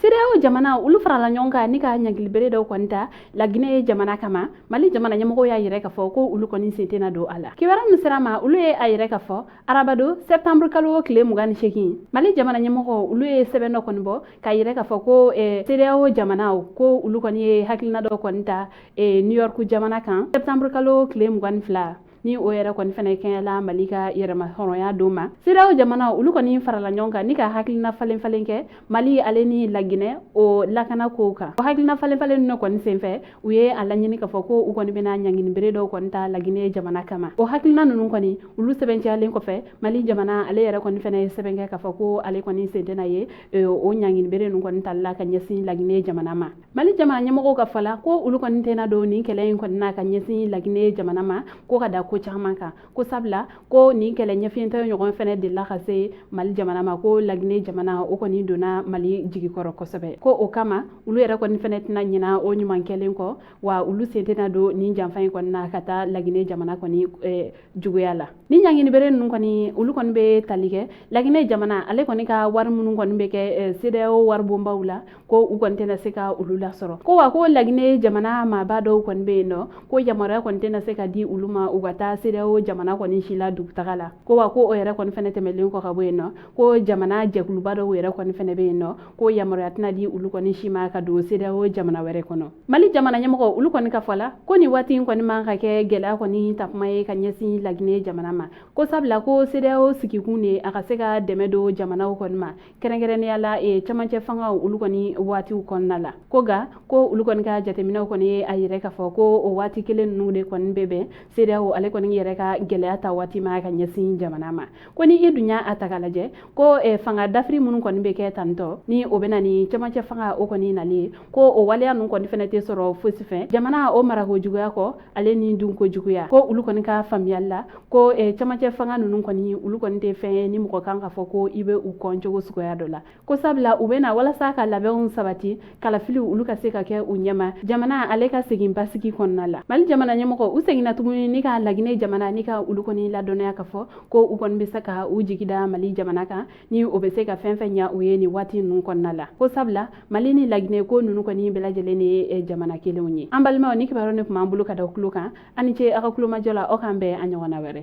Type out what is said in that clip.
CEDEAO jamana olu farala ɲɔgɔn kan ni ka ɲangilibere dɔw kɔni ta Laginɛ jamana kama. Mali jamana ɲɛmɔgɔw y'a yɛrɛ k'a fɔ ko olu kɔni sen tɛna don a la. Kibaruya min sera ma, olu ye a yɛrɛ k'a fɔ arabadon septembre kalo tile 28, Mali jamana ɲɛmɔgɔ olu ye sɛbɛn dɔ kɔni bɔ k'a yɛrɛ k'a fɔ ko CEDEAO jamanaw ko olu kɔni ye hakilina dɔ kɔni ta New York jamana kan septembre kalo tile 22, ni o yɛrɛ kɔni fana kɛɲɛla Mali ka yɛrɛma hɔrɔnya don ma. CEDEAO jamana olu kɔni farala ɲɔgɔn kan ni ka hakilina falen falen kɛ Mali ale ni Laginɛ o lakana kow kan. O hakilina falen falen ninnu kɔni senfɛ, u ye a laɲini k'a fɔ ko u kɔni bɛna ɲanginibere dɔw kɔni ta Laginɛ jamana kama. O hakilina ninnu kɔni olu sɛbɛncɛyalen kɔfɛ, Mali jamana ale yɛrɛ kɔni fana ye sɛbɛn kɛ k'a fɔ ko ale kɔni sen tɛna ye o ɲanginibere ninnu kɔni tali la ka ɲɛsin Laginɛ jamana ma. Mali jamana ɲɛmɔgɔw ka fɔ la, ko olu kɔni tɛna don nin kɛlɛ in kɔni na ka ɲɛsin Laginɛ jamana ma, ko ka da ko caman kan, ko sabula ko nin kɛlɛ ɲɛfiyentɔ ɲɔgɔn fɛnɛ delila ka se Mali jamana ma, ko Laginɛ jamana o kɔni donna Mali jigikɔrɔ kosɛbɛ, ko o kama olu yɛrɛ kɔni fɛnɛ tɛna ɲina o ɲuman kɛlen kɔ, wa olu sen tɛna don nin janfa in kɔni na ka taa Laginɛ jamana kɔni juguya la. Ni ɲanginibere ninnu kɔni olu kɔni bɛ tali kɛ Laginɛ jamana ale kɔni ka wari minnu kɔni bɛ kɛ CEDEAO waribonbaw la, ko u kɔni tɛna se ka olu lasɔrɔ, ko wa ko Laginɛ jamana maaba dɔw kɔni bɛ yen nɔ, ko yamaruya kɔni tɛna se ka di olu ma u ka taa CEDEAO jamana kɔni si la dugutaga la, ko wa ko o yɛrɛ kɔni fɛnɛ tɛmɛlen kɔ ka bɔ yen nɔ, ko jamana jɛkuluba dɔw yɛrɛ kɔni fɛnɛ bɛ yen nɔ, ko yamaruya tɛna di olu kɔni si ma ka don CEDEAO jamana wɛrɛ kɔnɔ. Mali jamana ɲɛmɔgɔ olu kɔni ka fɔ la, ko nin waati in kɔni man ka kɛ gɛlɛya kɔni takuma ye ka ɲɛsin Laginɛ jamana ma, ko sabula ko CEDEAO sigikun de a ka se ka dɛmɛ don jamanaw kɔni ma, kɛrɛnkɛrɛnnenya la camancɛ fangaw olu kɔni waatiw kɔnɔna la, ko nka ko olu kɔni ka jateminɛw kɔni ye a yɛrɛ k'a fɔ ko o waati kelen ninnu de kɔni bɛ bɛn CEDEAO ale kɔni yɛrɛ ka gɛlɛya ta waati ma ka ɲɛsin jamana ma. Ko ni i dun y'a ta k'a lajɛ, ko fanga dafiri minnu kɔni bɛ kɛ tantɔ, ni o bɛ na ni camancɛ fanga o kɔni nali ye, ko o waleya ninnu kɔni fɛnɛ tɛ sɔrɔ fosi fɛ jamana o marako juguya kɔ ale ni dunko juguya. Ko olu kɔni ka faamuyali la, ko camancɛ fanga ninnu kɔni olu kɔni tɛ fɛn ye ni mɔgɔ kan k'a fɔ ko i bɛ u kɔn cogo suguya dɔ la, ko sabula u bɛ na walasa ka labɛnw sabati kalafiliw olu ka se ka kɛ u ɲɛma jamana ale ka segin basigi kɔnɔna la. Mali jamana ɲɛmɔgɔ u seginna tuguni ni ka Laginɛ jamana ni ka olu kɔni ladɔnniya k'a fɔ ko u kɔni bɛ se ka u jigi da Mali jamana kan, ni o bɛ se ka fɛn fɛn ɲa u ye nin waati ninnu kɔnɔna la, ko sabula Mali ni Laginɛ ko ninnu kɔni bɛɛ lajɛlen de ye jamana kelenw ye. An balimaw, ni kibaruya ne tun b'an bolo ka da tulo kan. Aw ni ce aw ka tulomajɔ la. Aw k'an bɛn a ɲɔgɔnna wɛrɛ.